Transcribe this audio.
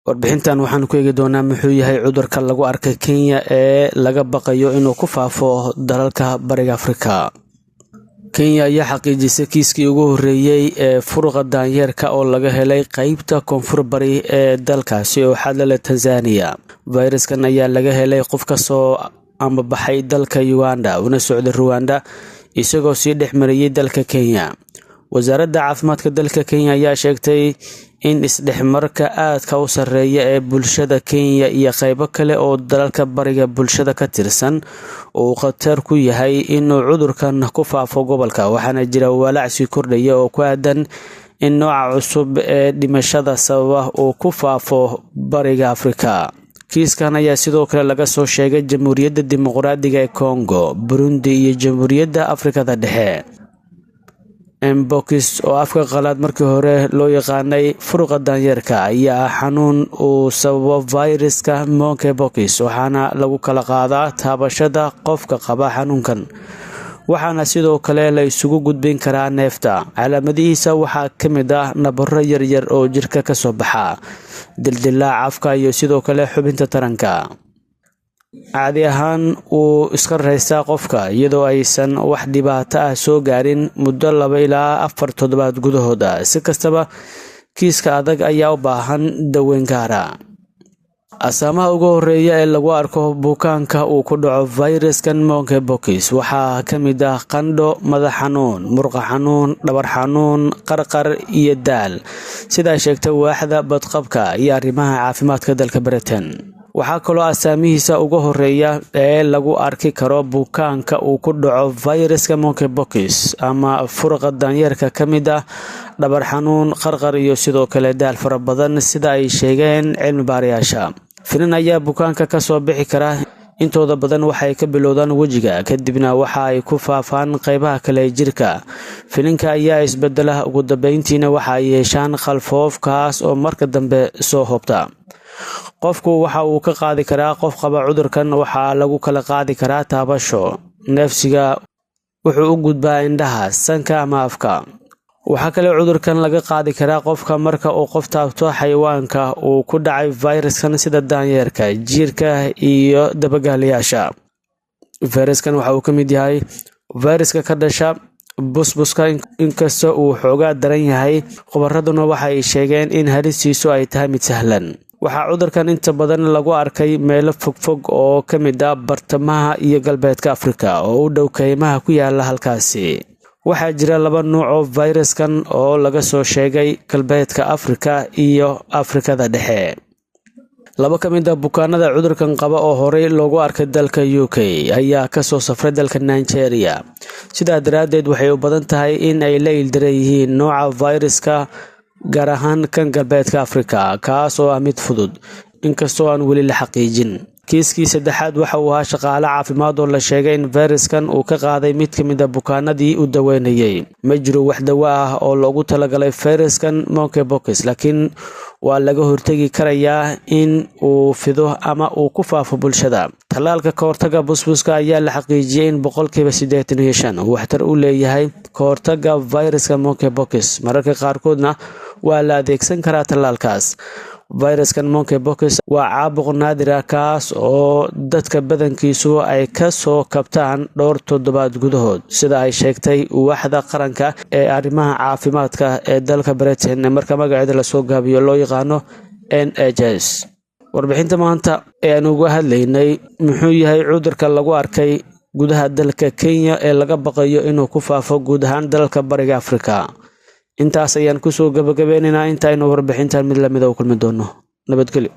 Warbixintan waxaan ku eegi doonaa muxuu yahay cudurka lagu arkay Kenya ee laga baqayo inuu ku faafo dalalka Bariga Afrika. Kenya ayaa xaqiijisay kiiskii ugu horreeyay ee furuqa daanyeerka oo laga helay qeybta koonfur bari ee dalkaasi oo xad la leh Tanzania. Fayraskan ayaa laga helay qof ka soo ambabaxay dalka Uganda una socday Ruwanda, isagoo sii dhex mariyay dalka Kenya. Wasaaradda caafimaadka dalka Kenya ayaa sheegtay in isdhexmarka aadka u sarreeya ee bulshada Kenya iyo qaybo kale oo dalalka bariga bulshada ka tirsan uu khatar ku yahay inuu cudurkan ku faafo gobolka, waxaana jira walaac sii kordhaya oo ku aadan in nooca cusub ee dhimashada sababa uu ku faafo Bariga Afrika. Kiiskan ayaa sidoo kale laga soo sheegay Jamhuuriyadda Dimuqraadiga ee Congo, Burundi iyo Jamhuuriyadda Afrikada Dhexe. Mpox, oo afka qalaad markii hore loo yaqaanay furuqa daanyeerka, ayaa ah xanuun uu sababo fayraska monkeypox, waxaana lagu kala qaadaa taabashada qofka qaba xanuunkan, waxaana sidoo kale la isugu gudbin karaa neefta. Calaamadihiisa waxaa ka mid ah nabaro yaryar oo jirka kasoo baxa, dildilaac afka iyo sidoo kale xubinta taranka. Caadi ahaan wuu iska raystaa qofka iyadoo aysan wax dhibaato ah soo gaarin muddo 2 ilaa 4 toddobaad gudahooda. Si kastaba, kiiska adag ayaa u baahan daweyn gaara. Astaamaha ugu horeeya ee lagu arko bukaanka uu ku dhaco fayraskan monkeypox waxaa ka mid ah qandho, madax xanuun, murqa xanuun, dhabar xanuun, qarqar iyo daal, sidaa sheegtay waaxda badqabka iyo arrimaha caafimaadka dalka Britain. Waxaa kaloo astaamihiisa ugu horeeya ee lagu arki karo bukaanka uu ku dhaco fayraska monkeypox ama furuqa daanyeerka ka mid ah dhabar xanuun, qarqar iyo sidoo kale daal fara badan, sida ay sheegeen cilmi baarayaasha. Finan ayaa bukaanka kasoo bixi kara. Intooda badan waxay ka bilowdaan wejiga, kadibna waxa ay ku faafaan qeybaha kale ee jirka. Fininka ayaa isbedela, ugu dambeyntiina waxa ay yeeshaan khalfoof, kaas oo marka dambe soo hoobta. Qofku waxa uu ka qaadi karaa qof qaba cudurkan. Waxaa lagu kala qaadi karaa taabasho, neefsiga, wuxuu u gudbaa indhaha, sanka ama afka. Waxaa kale cudurkan laga qaadi karaa qofka marka uu qof taabto xayawaanka uu ku dhacay fayraskan, sida daanyeerka, jiirka iyo dabagaalayaasha. Fayraskan waxa uu ka mid yahay fayraska ka dhasha busbuska, inkasta uu xoogaa daran yahay, khubaraduna waxa ay sheegeen in halistiisu ay tahay mid sahlan. Waxaa cudurkan inta badan lagu arkay meelo fogfog oo ka mid ah bartamaha iyo galbeedka Afrika oo u dhow kaymaha ku yaala halkaasi. Waxaa jira laba nuuc oo fayraskan oo laga soo sheegay galbeedka Afrika iyo Afrikada Dhexe. Laba ka mid ah bukaanada cudurkan qaba oo horey loogu arkay dalka UK ayaa kasoo safray dalka Nigeria. Sidaa daraaddeed, waxay u badan tahay in ay la ildaran yihiin nooca fayraska, gaar ahaan kan galbeedka Afrika, kaas oo ah mid fudud, inkastoo aan weli la xaqiijin. Kiiskii saddexaad waxa uu ahaa shaqaale caafimaad oo la sheegay in fayraskan uu ka qaaday mid ka mid ah bukaanadii uu daweynayay. Ma jiro wax dawo ah oo loogu talagalay fayraskan monkeypox, laakiin waa laga hortegi karayaa in uu fido ama uu ku faafo bulshada. Tallaalka kahortaga busbuska ayaa la xaqiijiyey in 85% uu waxtar u leeyahay kahortaga fayraska monkeypox. Mararka qaarkoodna waa la adeegsan karaa tallaalkaas. Fayraskan monkeypox waa caabuq naadir ah, kaas oo dadka badankiisu ay ka soo kabtaan dhowr toddobaad gudahood, sida ay sheegtay waaxda qaranka ee arrimaha caafimaadka ee dalka Britain, marka magaceeda lasoo gaabiyo loo yaqaano NHS. Warbixinta maanta ee aan uga hadlaynay muxuu yahay cudurka lagu arkay gudaha dalka Kenya ee laga baqayo inuu ku faafo guud ahaan dalalka Bariga Afrika, intaas ayaan kusoo gabagabeynaynaa. Intaaynu warbixintan mid lamida u kulmi doono, nabadgelyo.